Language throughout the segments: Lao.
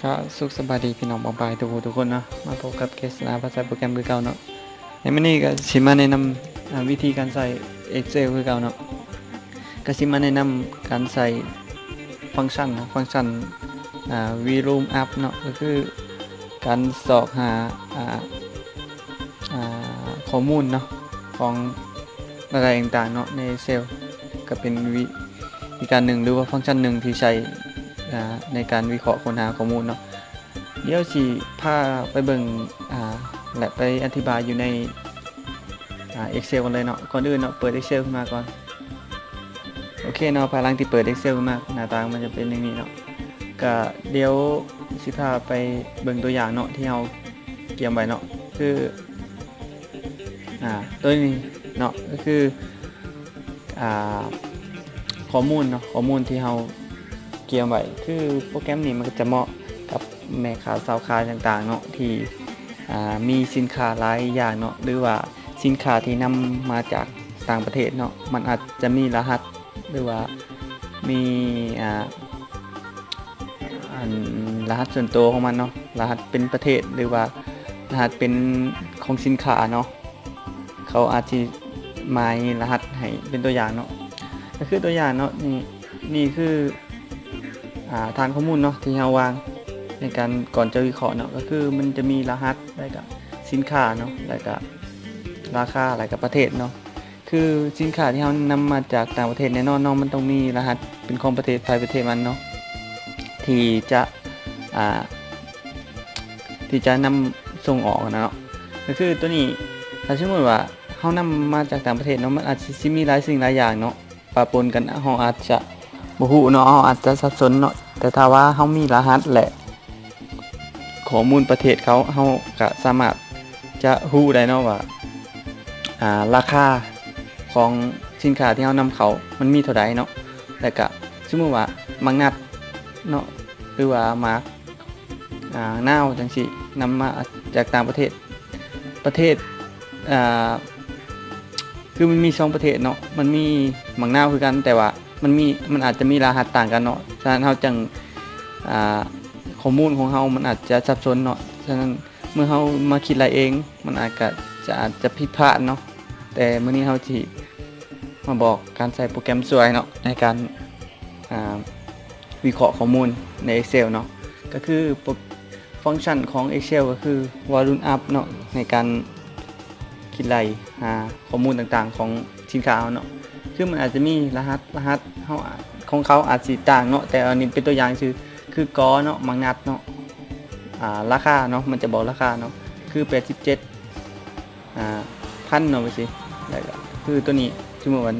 ກະສຸກສະບາຍດີພີ່ນ້ອງປ້ອງປາຍທຸກຜູ້ທຸກຄົນເນາະ, ມາພົບກັບເຄສນາພາສາໂປຣແກຣມຄືເກົ່າເນາະ. ໃນມື້ນີ້ກະຊິມາແນະນຳ ອາ ວິທີການໃຊ້ Excel ຄືເກົ່າເນາະ. ກະຊິມາແນະນຳການໃຊ້ຟັງຊັນເນາະ, ຟັງຊັນ ອາ VLOOKUP ເນາະ, ກະຄືການຊອກຫາ ອາ ອາ ຂໍ້ມູນເນາະ ຂອງລາຍໄດ້ຕ່າງໆເນາະ ໃນ Excel ກະເປັນວິທີການໜຶ່ງ ຫຼືວ່າຟັງຊັນໜຶ່ງທີ່ໃຊ້ ອາ ໃນການວິເຄາະຄົ້ນຫາຂໍ້ມູນເນາະ. ດຽວຊິພາໄປເບິ່ງ ອາ ແລະ ໄປອະທິບາຍຢູ່ໃນ ອາ Excel ກັນເລີຍເນາະ. ກ່ອນອື່ນເນາະ ເປີດ Excel ຂຶ້ນມາກ່ອນ. ໂອເຄເນາະ, ພາຍຫຼັງທີ່ເປີດ Excel ຂຶ້ນມາ ໜ້າຕາມັນຈະເປັນຢ່າງນີ້ເນາະ. ກະດຽວຊິພາໄປເບິ່ງຕົວຢ່າງເນາະ ທີ່ເຮົາກຽມໄວ້ເນາະ ຄື ອາ ໂຕນີ້ເນາະ ກະຄື ອາ ຂໍ້ມູນເນາະ, ຂໍ້ມູນທີ່ເຮົາກຽມໄວ້. ຄືໂປຣແກຣມນີ້ມັນກະຈະເໝາະກັບແມ່ຄ້າຊາວຂາຍຕ່າງໆເນາະ ທີ່ ອາ ມີສິນຄ້າຫຼາຍຢ່າງເນາະ ຫຼືວ່າສິນຄ້າທີ່ນຳມາຈາກຕ່າງປະເທດເນາະ, ມັນອາດຈະມີລະຫັດ ຫຼືວ່າມີ ອາ ອັນ ລະຫັດສ່ວນໂຕຂອງມັນເນາະ, ລະຫັດເປັນປະເທດ ຫຼືວ່າລະຫັດເປັນຂອງສິນຄ້າເນາະ. ເຂົາອາດຊິໝາຍລະຫັດໃຫ້ເປັນຕົວຢ່າງເນາະ, ກະຄືຕົວຢ່າງເນາະ ນີ້ ນີ້ຄື ອາ ຖານຂໍ້ມູນເນາະ ທີ່ເຮົາວາງໃນການ ກ່ອນຈະວິເຄາະເນາະ, ກະຄືມັນຈະມີລະຫັດ ແລ້ວກະສິນຄ້າເນາະ ແລ້ວກະລາຄາ ແລ້ວກະປະເທດເນາະ. ຄືສິນຄ້າທີ່ເຮົານຳມາຈາກຕ່າງປະເທດ ແນ່ນອນເນາະ ມັນຕ້ອງມີລະຫັດເປັນຂອງປະເທດໃຜປະເທດມັນເນາະ ທີ່ຈະ ອາ ທີ່ຈະນຳສົ່ງອອກຫັ້ນນະເນາະ. ກະຄືໂຕນີ້ ຖ້າສົມມຸດວ່າເຮົານຳມາຈາກຕ່າງປະເທດເນາະ ມັນອາດຊິ ຊິມີຫຼາຍສິ່ງຫຼາຍຢ່າງເນາະ ປະປົນກັນ, ເຮົາອາດຈະບໍ່ຮູ້ເນາະ, ເຮົາອາດຈະສັບສົນເນາະ. ແຕ່ຖ້າວ່າເຮົາມີລະຫັດ ແລະ ຂໍ້ມູນປະເທດເຂົາ, ເຮົາກະສາມາດຈະຮູ້ໄດ້ເນາະວ່າ ອາ ລາຄາຂອງສິນຄ້າທີ່ເຮົານຳເຂົ້າມັນມີເທົ່າໃດເນາະ. ແລ້ວກະສົມມຸດວ່າໝາກນັດເນາະ ຫຼືວ່າໝາກ ອາ ນາວຈັ່ງຊີ້ ນຳມາຈາກຕ່າງປະເທດ, ປະເທດ ອາ ຄືມັນມີສອງປະເທດເນາະ, ມັນມີໝາກນາວຄືກັນ ແຕ່ວ່າມັນມີ ມັນອາດຈະມີລະຫັດຕ່າງກັນເນາະ. ສະນັ້ນເຮົາຈຶ່ງ ອາ ຂໍ້ມູນຂອງເຮົາມັນອາດຈະສັບສົນເນາະ. ສະນັ້ນເມື່ອເຮົາມາຄິດໄລ່ເອງ ມັນອາດກະ ຈະ ອາດຈະຜິດພາດເນາະ. ແຕ່ມື້ນີ້ເຮົາຊິມາບອກການໃຊ້ໂປຣແກຣມຊ່ວຍເນາະ ໃນການ ອາ ວິເຄາະຂໍ້ມູນໃນ Excel ເນາະ. ກະຄືໂປຣ ຟັງຊັນຂອງ Excel ກະຄື VLOOKUP ເນາະ ໃນການຄິດໄລ່ຫາຂໍ້ມູນຕ່າງໆຂອງສິນຄ້າເຮົາເນາະ. ຄືມັນອາດຈະມີລະຫັດ, ລະຫັດເຮົາ ຂອງເຂົາອາດຊິຕ່າງເນາະ, ແຕ່ອັນນີ້ເປັນຕົວຢ່າງຊື່ ຄື ກ ເນາະ, ໝາກນັດເນາະ, ອາ ລາຄາເນາະ, ມັນຈະບອກລາຄາເນາະ ຄື ແປດສິບເຈັດ ອາ ພັນເນາະ ວ່າຊີ້. ແລ້ວກະຄືໂຕນີ້ ສົມມຸດວ່າ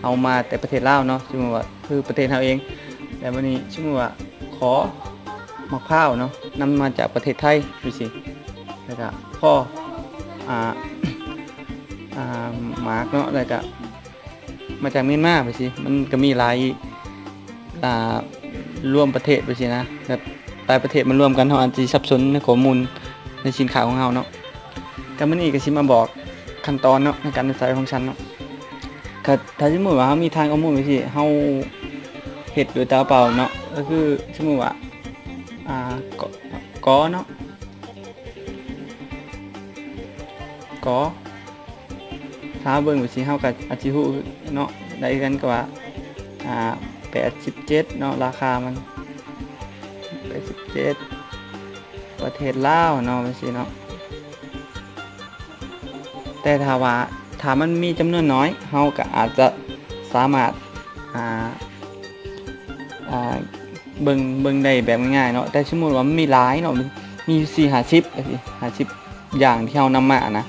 ເຮົາມາແຕ່ປະເທດລາວເນາະ, ສົມມຸດວ່າຄືປະເທດເຮົາເອງ. ແລ້ວບາດນີ້ສົມມຸດວ່າ ຂ ໝາກພ້າວເນາະ, ນຳມາຈາກປະເທດໄທ ວ່າຊີ້. ແລ້ວກະ ພ ອາ ອາ ໝາກເນາະ, ແລ້ວກະ ມາຈາກມຽນມາ ວ່າຊີ້. ມັນກະມີຫຼາຍ ອາ ລວມປະເທດ ວ່າຊີ້ນະ, ແບບຫຼາຍປະເທດມາລວມກັນ ເຮົາອາດຊິສັບສົນໃນຂໍ້ມູນໃນສິນຄ້າຂອງເຮົາເນາະ. ກະມື້ນີ້ກະຊິມາບອກຂັ້ນຕອນເນາະ ໃນການໃຊ້ຟັງຊັນເນາະ. ກະຖ້າສົມມຸດວ່າເຮົາມີຖານຂໍ້ມູນ ວ່າຊີ້ ເຮົາເຮັດໂດຍຕາເປົ່າເນາະ, ກະຄືສົມມຸດວ່າ ອາ ກ ກ ເນາະ ກ ຖ້າເບິ່ງແບບຊີ້ເຮົາກະອາດຊິຮູ້ເນາະ ໄດ້ຄືກັນກະວ່າ ອາ ແປດສິບເຈັດເນາະ ລາຄາມັນ ແປດສິບເຈັດ ປະເທດລາວເນາະ ແບບຊີ້ເນາະ. ແຕ່ຖ້າວ່າ ຖ້າມັນມີຈຳນວນໜ້ອຍ ເຮົາກະອາດຈະສາມາດ ອາ ອາ ເບິ່ງ ເບິ່ງໄດ້ແບບງ່າຍໆເນາະ. ແຕ່ສົມມຸດວ່າມັນມີຫຼາຍເນາະ ມີຢູ່ສີ່ຫ້າສິບ ຫ້າສິບຢ່າງທີ່ເຮົານຳມານະ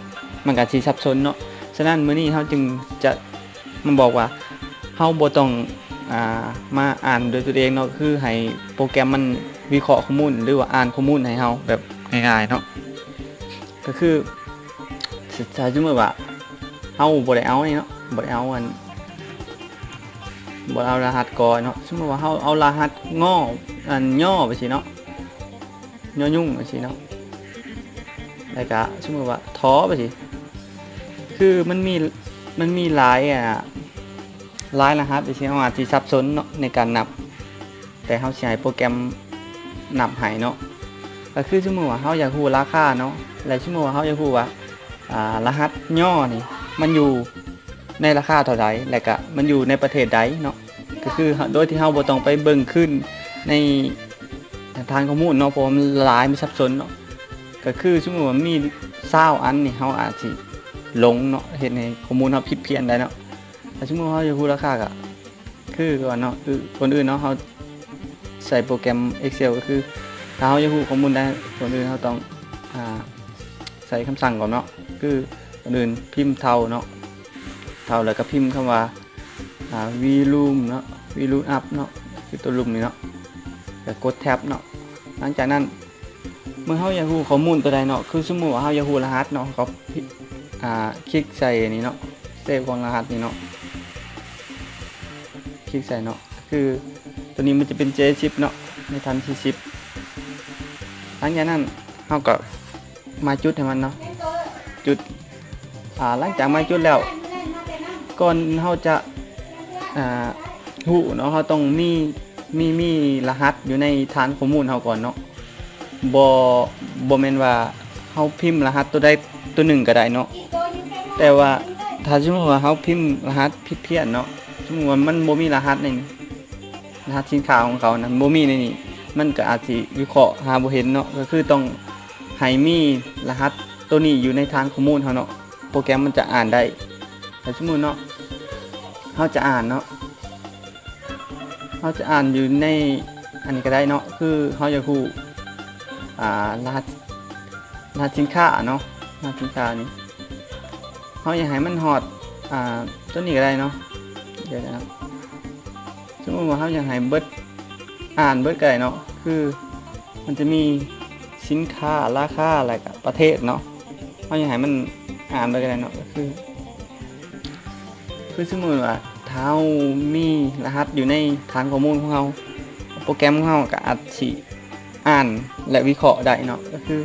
ມັນກະຊິສັບສົນເນາະ. ສະນັ້ນມື້ນີ້ເຮົາຈຶ່ງຈະມາບອກວ່າ ເຮົາບໍ່ຕ້ອງ ອາ ມາອ່ານດ້ວຍຕົວເອງເນາະ, ຄືໃຫ້ໂປຣແກຣມມັນວິເຄາະຂໍ້ມູນ ຫຼືວ່າອ່ານຂໍ້ມູນໃຫ້ເຮົາແບບງ່າຍໆເນາະ. ກະຄື ຖ້າສົມມຸດວ່າເຮົາບໍ່ໄດ້ເອົານີ້ເນາະ ບໍ່ໄດ້ເອົາອັນ ບໍ່ໄດ້ເອົາລະຫັດ ກ ເນາະ, ສົມມຸດວ່າເຮົາເອົາລະຫັດ ງ ອັນ ຍ ແບບຊີ້ເນາະ ຍ ຍຸງ ແບບຊີ້ເນາະ, ແລ້ວກະສົມມຸດວ່າ ຖ ແບບຊີ້. ຄືມັນມີ ມັນມີຫຼາຍ ອາ ຫຼາຍລະຫັດ ແບບຊີ້ ເຮົາອາດຊິສັບສົນເນາະໃນການນັບ. ແຕ່ເຮົາຊິໃຫ້ໂປຣແກຣມ ນັບໃຫ້ເນາະ. ກໍຄືສົມມຸດວ່າເຮົາຢາກຮູ້ລາຄາເນາະ ແລະ ສົມມຸດວ່າເຮົາຢາກຮູ້ວ່າ ອ່າ ລະຫັດຍໍນີ້ມັນຢູ່ໃນລາຄາເທົ່າໃດ ແລະ ກະມັນຢູ່ໃນປະເທດໃດເນາະ. ກໍຄືໂດຍທີ່ເຮົາບໍ່ຕ້ອງໄປເບິ່ງຄືນໃນຖານຂໍ້ມູນເນາະ ເພາະວ່າມັນຫຼາຍ ມັນສັບສົນເນາະ. ກໍຄືສົມມຸດວ່າມີຊາວອັນນີ້ ເຮົາອາດຊິຫຼົງເນາະ ເຮັດໃຫ້ຂໍ້ມູນເຮົາຜິດພຽນໄດ້ເນາະ. ຖ້າສົມມຸດເຮົາຢາກຮູ້ລາຄາ ກໍຄືກ່ອນເນາະ ຄືກ່ອນອື່ນເນາະ ເຮົາໃຊ້ໂປຣແກຣມ Excel ກໍຄືຖ້າເຮົາຢາກຮູ້ຂໍ້ມູນໄດ້ ກ່ອນອື່ນເຮົາຕ້ອງ ອ່າ ໃສ່ຄຳສັ່ງກ່ອນເນາະ. ຄືກ່ອນອື່ນພິມເທົ່າເນາະ ເທົ່າ ແລ້ວກໍພິມຄຳວ່າ ອ່າ volume ເນາະ volume up ເນາະ ຄືຕົວລຸ່ມນີ້ເນາະ ແລ້ວກົດ Tab ເນາະ. ຫຼັງຈາກນັ້ນ ເມື່ອເຮົາຢາກຮູ້ຂໍ້ມູນຕົວໃດເນາະ ຄືສົມມຸດວ່າເຮົາຢາກຮູ້ລະຫັດເນາະ ເຮົາກໍ ອ່າ ຄລິກໃສ່ນີ້ເນາະ ເຊວຂອງລະຫັດນີ້ເນາະ ຄລິກໃສ່ເນາະ. ຄືຕົວນີ້ມັນຈະເປັນ ເຈສິບເນາະ ໃນຖານທີສິບ. ຫຼັງຈາກນັ້ນເຮົາກໍມາຈຸດໃຫ້ມັນເນາະ ຈຸດ ອ່າ ຫຼັງຈາກມາຈຸດແລ້ວ ກ່ອນເຮົາຈະ ອ່າ ຮູ້ເນາະ ເຮົາຕ້ອງມີ ມີ ມີລະຫັດຢູ່ໃນຖານຂໍ້ມູນເຮົາກ່ອນເນາະ. ບໍ່ ບໍ່ແມ່ນວ່າເຮົາພິມລະຫັດຕົວໃດຕົວໜຶ່ງກໍໄດ້ເນາະ ແຕ່ວ່າຖ້າສົມມຸດວ່າເຮົາພິມລະຫັດຜິດພຽນເນາະ ສົມມຸດວ່າມັນບໍ່ມີລະຫັດໃນນີ້ ລະຫັດສິນຄ້າຂອງເຂົານັ້ນບໍ່ມີໃນນີ້ ມັນກໍອາດຊິວິເຄາະຫາບໍ່ເຫັນເນາະ. ກໍຄືຕ້ອງໃຫ້ມີລະຫັດໂຕນີ້ຢູ່ໃນຖານຂໍ້ມູນເຮົາເນາະ ໂປຣແກຣມມັນຈະອ່ານໄດ້. ຖ້າສົມມຸດເນາະ ເຮົາຈະອ່ານເນາະ ເຮົາຈະອ່ານຢູ່ໃນອັນນີ້ກໍໄດ້ເນາະ ຄືເຮົາຢາກຮູ້ ອ່າ ລະຫັດ ລະຫັດສິນຄ້າເນາະ ລະຫັດສິນຄ້ານີ້ ເຮົາຢາກໃຫ້ມັນຮອດ ອ່າ ຕົວນີ້ກໍໄດ້ເນາະ. ດຽວນະ ສົມມຸດວ່າເຮົາຢາກໃຫ້ເບິດ ອ່ານເບິດກໍໄດ້ເນາະ ຄືມັນຈະມີສິນຄ້າ ລາຄາ ແລ້ວກໍປະເທດເນາະ ເຮົາຢາກໃຫ້ມັນອ່ານເບິດກໍໄດ້ເນາະ. ກໍຄື ຄືສົມມຸດວ່າຖ້າເຮົາມີລະຫັດຢູ່ໃນຖານຂໍ້ມູນຂອງເຮົາ ໂປຣແກຣມຂອງເຮົາກໍອາດຊິອ່ານ ແລະ ວິເຄາະໄດ້ເນາະ. ກໍຄື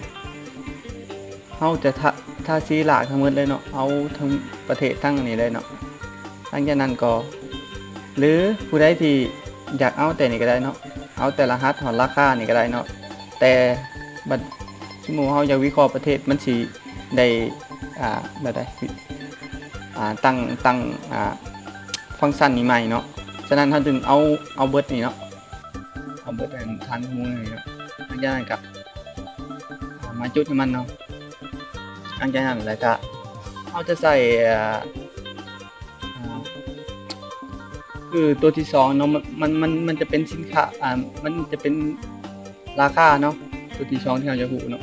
ເຮົາຈະທາ ທາສີລາກທັງໝົດເລີຍເນາະ ເອົາທັງປະເທດທັງອັນນີ້ເລີຍເນາະ. ຫຼັງຈາກນັ້ນກໍ ຫຼື ຜູ້ໃດທີ່ຢາກເອົາແຕ່ນີ້ກໍໄດ້ເນາະ ເອົາແຕ່ລະຫັດຮອດລາຄານີ້ກໍໄດ້ເນາະ. ແຕ່ບັດ ສົມມຸດເຮົາຢາກວິເຄາະປະເທດ ມັນຊິໄດ້ ອ່າ ແບບໃດ ອ່າ ຕັ້ງ ຕັ້ງ ອ່າ ຟັງຊັນນີ້ໃໝ່ເນາະ. ສະນັ້ນເຮົາຈຶ່ງເອົາ ເອົາເບິດນີ້ເນາະ ເອົາເບິດອັນຖານຂໍ້ມູນນີ້ເນາະ. ຫຼັງຈາກນັ້ນກໍ ອ່າ ມາຈຸດໃຫ້ມັນເນາະ. ຫຼັງຈາກນັ້ນແລ້ວກໍເຮົາຈະໃສ່ ອ່າ ອ່າ ຄືຕົວທີສອງເນາະ ມັນ ມັນ ມັນຈະເປັນສິນຄ້າ ອ່າ ມັນຈະເປັນລາຄາເນາະ ຕົວທີສອງທີ່ເຮົາຢາກຮູ້ເນາະ.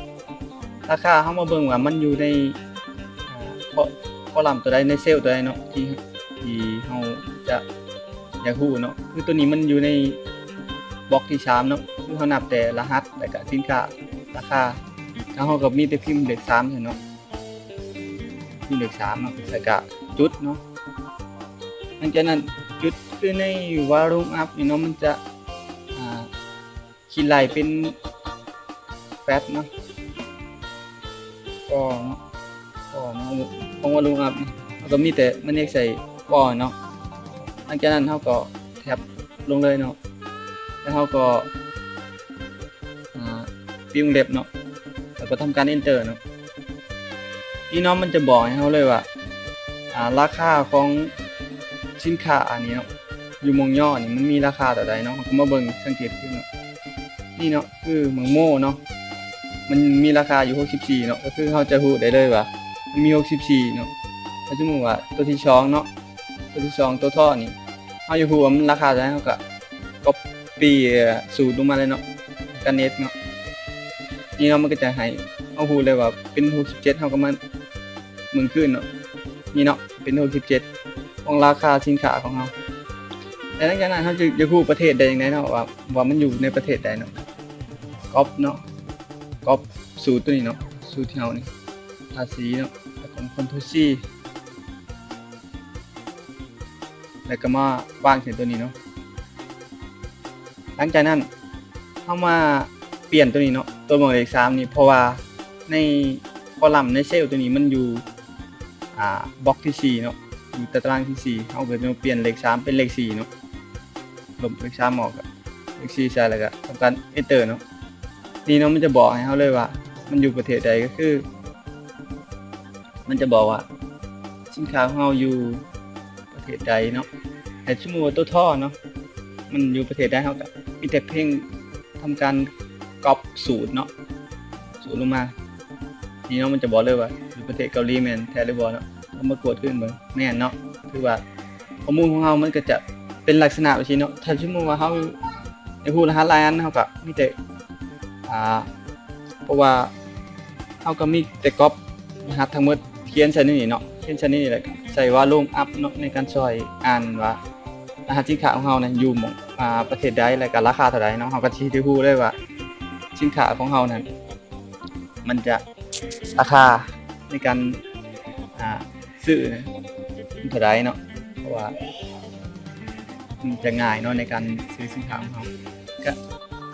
ລາຄາເຮົາມາເບິ່ງວ່າມັນຢູ່ໃນ ອ່າ ຄໍ ຄໍລັມຕົວໃດ ໃນເຊວຕົວໃດເນາະ ທີ່ ທີ່ເຮົາຈະ ຢາກຮູ້ເນາະ. ຄືຕົວນີ້ມັນຢູ່ໃນບລັອກທີສາມເນາະ ຄືເຮົານັບແຕ່ລະຫັດ ແລ້ວກະສິນຄ້າ ລາຄາ ແລ້ວເຮົາກໍມີແຕ່ພິມເລກສາມເທົ່ານັ້ນເນາະ ພິມເລກສາມເນາະ ແລ້ວກະຈຸດເນາະ. ຫຼັງຈາກນັ້ນຈຸດ ຄືໃນ Volume Up ນີ້ເນາະ ມັນຈະ ອ່າ ຄິດໄລ່ເປັນ Fat ເນາະ For ເນາະ For ເນາະ ຂອງ Volume Up ເຮົາກໍມີແຕ່ມາເນັກໃສ່ For ເນາະ. ຫຼັງຈາກນັ້ນເຮົາກໍແທັບລົງເລີຍເນາະ ແລ້ວເຮົາກໍ ອ່າ ປິດວົງເລັບເນາະ ແລ້ວກໍທຳການ Enter ເນາະ. ນີ້ເນາະ ມັນຈະບອກໃຫ້ເຮົາເລີຍວ່າ ອ່າ ລາຄາຂອງສິນຄ້າອັນນີ້ເນາະ ຢູ່ໝ່ອງຍໍນີ້ມັນມີລາຄາເທົ່າໃດເນາະ. ເຮົາກໍມາເບິ່ງສັງເກດຄືເນາະ ນີ້ເນາະ ຄືໝາກໂມເນາະ ມັນມີລາຄາຢູ່ຫົກສິບສີ່ເນາະ. ກໍຄືເຮົາຈະຮູ້ໄດ້ເລີຍວ່າມັນມີຫົກສິບສີ່ເນາະ. ຖ້າສົມມຸດວ່າຕົວທີສອງເນາະ ຕົວທີສອງ ຕົວທໍ່ນີ້ ເຮົາຢາກຮູ້ວ່າມັນລາຄາເທົ່າໃດ ເຮົາກໍ Copy ສູດລົງມາເລີຍເນາະ ກັນ Next ເນາະ. ນີ້ເນາະ ມັນກໍຈະໃຫ້ເຮົາຮູ້ເລີຍວ່າເປັນຫົກສິບເຈັດ ເຮົາກໍມາເບິ່ງຄືນເນາະ. ນີ້ເນາະ ເປັນຫົກສິບເຈັດ ຂອງລາຄາສິນຄ້າຂອງເຮົາ. ແລ້ວຫຼັງຈາກນັ້ນເຮົາຈະ ຈະຮູ້ປະເທດໄດ້ຈັ່ງໃດເນາະ ວ່າ ວ່າມັນຢູ່ໃນປະເທດໃດເນາະ. Copy ເນາະ Copy ສູດຕົວນີ້ເນາະ ສູດທີ່ເຮົານີ້ ພາສີເນາະ ແລ້ວກໍ Ctrl C ແລ້ວກໍມາວາງໃສ່ຕົວນີ້ເນາະ. ຫຼັງຈາກນັ້ນເຮົາມາປ່ຽນຕົວນີ້ເນາະ ຕົວໝາຍເລກສາມນີ້ ເພາະວ່າໃນຄໍລັມ ໃນເຊວຕົວນີ້ມັນຢູ່ ອ່າ ບລັອກທີສີ່ເນາະ ຢູ່ຕາຕະລາງທີສີ່ ເຮົາກໍຈະມາປ່ຽນເລກສາມເປັນເລກສີ່ເນາະ. ລົບເລກສາມອອກ ເລກສີ່ໃສ່ ແລ້ວກໍທຳການ Enter ເນາະ. ນີ້ເນາະ ມັນຈະບອກໃຫ້ເຮົາເລີຍວ່າມັນຢູ່ປະເທດໃດ ກໍຄືມັນຈະບອກວ່າສິນຄ້າຂອງເຮົາຢູ່ປະເທດໃດເນາະ. ໃຫ້ສົມມຸດວ່າໂຕທໍເນາະ ມັນຢູ່ປະເທດໃດ ເຮົາກໍມີແຕ່ພຽງທຳການກັອບສູດເນາະ ສູດລົງມາ. ນີ້ເນາະ ມັນຈະບອກເລີຍວ່າຢູ່ປະເທດເກົາຫຼີແມ່ນແທ້ຫຼືບໍ່ເນາະ. ເຮົາມາກວດຄືນເບິ່ງ ແມ່ນເນາະ ຖືວ່າຂໍ້ມູນຂອງເຮົາມັນກໍຈະເປັນລັກສະນະແບບຊີ້ເນາະ. ຖ້າສົມມຸດວ່າເຮົາຢາກຮູ້ລະຫັດຫຼາຍອັນ ເຮົາກໍມີແຕ່ ອ່າ ເພາະວ່າເຮົາກໍມີແຕ່ກັອບລະຫັດທັງໝົດ ຂຽນໃສ່ໃນນີ້ເນາະ ຂຽນໃສ່ໃນນີ້ ແລ້ວກໍໃສ່ວອລລຸມອັບເນາະ ໃນການຊ່ອຍອ່ານວ່າລະຫັດສິນຄ້າຂອງເຮົານັ້ນຢູ່ໝ່ອງ ອ່າ ປະເທດໃດ ແລ້ວກໍລາຄາເທົ່າໃດເນາະ. ເຮົາກໍຊິໄດ້ຮູ້ເລີຍວ່າສິນຄ້າຂອງເຮົານັ້ນ ມັນຈະ ລາຄາໃນການ ອ່າ ຊື້ນະ ເທົ່າໃດເນາະ ເພາະວ່າມັນຈະງ່າຍເນາະ ໃນການຊື້ສິນຄ້າຂອງເຮົາ. ກະ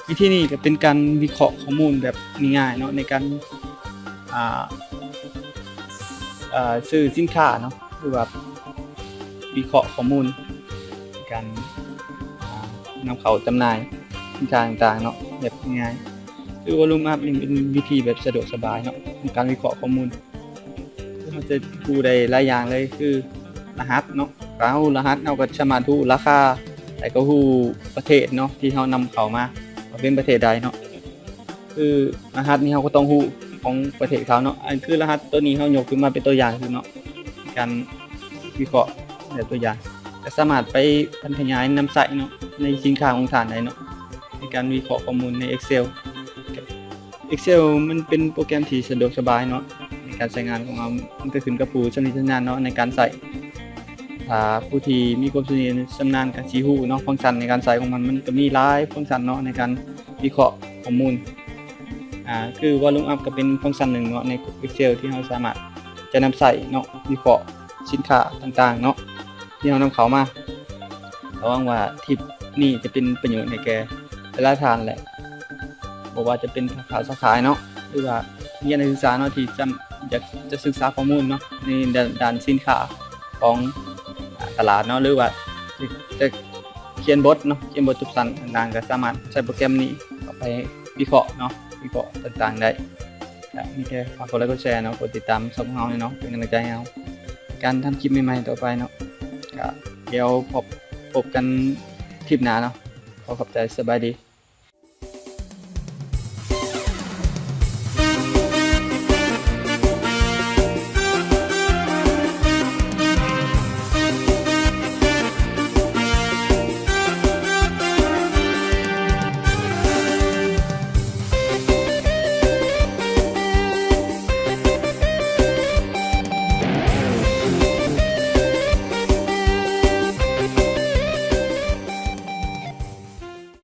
ວິທີນີ້ກະເປັນການວິເຄາະຂໍ້ມູນແບບງ່າຍໆເນາະ ໃນການ ອ່າ ເອີ່ ຊື້ສິນຄ້າເນາະ ຫຼືວ່າວິເຄາະຂໍ້ມູນໃນການ ອ່າ ນຳເຂົ້າຈຳໜ່າຍສິນຄ້າຕ່າງໆເນາະ ແບບງ່າຍໆ. ຄືວອລລຸມອັບນີ້ເປັນວິທີແບບສະດວກສະບາຍເນາະ ໃນການວິເຄາະຂໍ້ມູນ. ເຮົາຈະຮູ້ໄດ້ຫຼາຍຢ່າງເລີຍ ຄືລະຫັດເນາະ ຖ້າເຮົາຮູ້ລະຫັດ ເຮົາກໍສາມາດຮູ້ລາຄາ ແລ້ວກໍຮູ້ປະເທດເນາະ ທີ່ເຮົານຳເຂົ້າມາ ວ່າເປັນປະເທດໃດເນາະ. ຄືລະຫັດນີ້ເຮົາກໍຕ້ອງຮູ້ຂອງປະເທດເຂົາເນາະ. ອັນຄືລະຫັດໂຕນີ້ ເຮົາຍົກຂຶ້ນມາເປັນຕົວຢ່າງຊື່ເນາະ ໃນການວິເຄາະແບບຕົວຢ່າງ. ກໍສາມາດໄປຜັນຂະຫຍາຍນຳໃຊ້ເນາະ ໃນສິນຄ້າຂອງທ່ານໄດ້ເນາະ ໃນການວິເຄາະຂໍ້ມູນໃນ Excel. Excel ມັນເປັນໂປຣແກຣມທີ່ສະດວກສະບາຍເນາະ ໃນການໃຊ້ງານຂອງເຮົາ. ມັນກໍຂຶ້ນກັບຜູ້ຊຳນິຊຳນານເນາະ ໃນການໃຊ້. ຖ້າຜູ້ທີ່ມີຄວາມຊຳນິຊຳນານກໍຊິຮູ້ເນາະ ຟັງຊັນໃນການໃຊ້ຂອງມັນ. ມັນກໍມີຫຼາຍຟັງຊັນເນາະ ໃນການວິເຄາະຂໍ້ມູນ. ອ່າ ຄືວອລລຸມອັບກໍເປັນຟັງຊັນໜຶ່ງເນາະ ໃນ Excel ທີ່ເຮົາສາມາດຈະນຳໃຊ້ເນາະ ວິເຄາະສິນຄ້າຕ່າງໆເນາະ ທີ່ເຮົານຳເຂົ້າມາ. ກໍຫວັງວ່າຄລິບນີ້ຈະເປັນປະໂຫຍດໃຫ້ແກ່ຫຼາຍໆທ່ານແຫຼະ ບໍ່ວ່າຈະເປັນພາຄຄ້າສາຂາເນາະ ຫຼືວ່ານັກຮຽນນັກສຶກສາເນາະ ທີ່ຈຳ ຢາກຈະສຶກສາຂໍ້ມູນເນາະ ໃນດ້ານ ດ້ານສິນຄ້າຂອງ ອາ ຕະຫຼາດເນາະ ຫຼືວ່າຈະ ຈະຂຽນບົດເນາະ ຂຽນບົດຈົບສັ້ນຕ່າງໆ ກໍສາມາດໃຊ້ໂປຣແກຣມນີ້ເຂົ້າໄປວິເຄາະເນາະ ວິເຄາະຕ່າງໆໄດ້. ກະມີແຕ່ຝາກກົດໄລກົດແຊເນາະ ກົດຕິດຕາມຊ່ອງຂອງເຮົາເນາະ ເປັນກຳລັງໃຈໃຫ້ເຮົາໃນການທຳຄລິບໃໝ່ໆຕໍ່ໄປເນາະ. ກະດຽວພົບ ພົບກັນຄລິບໜ້າເນາະ. ຂໍຂອບໃຈ ສະບາຍດີ.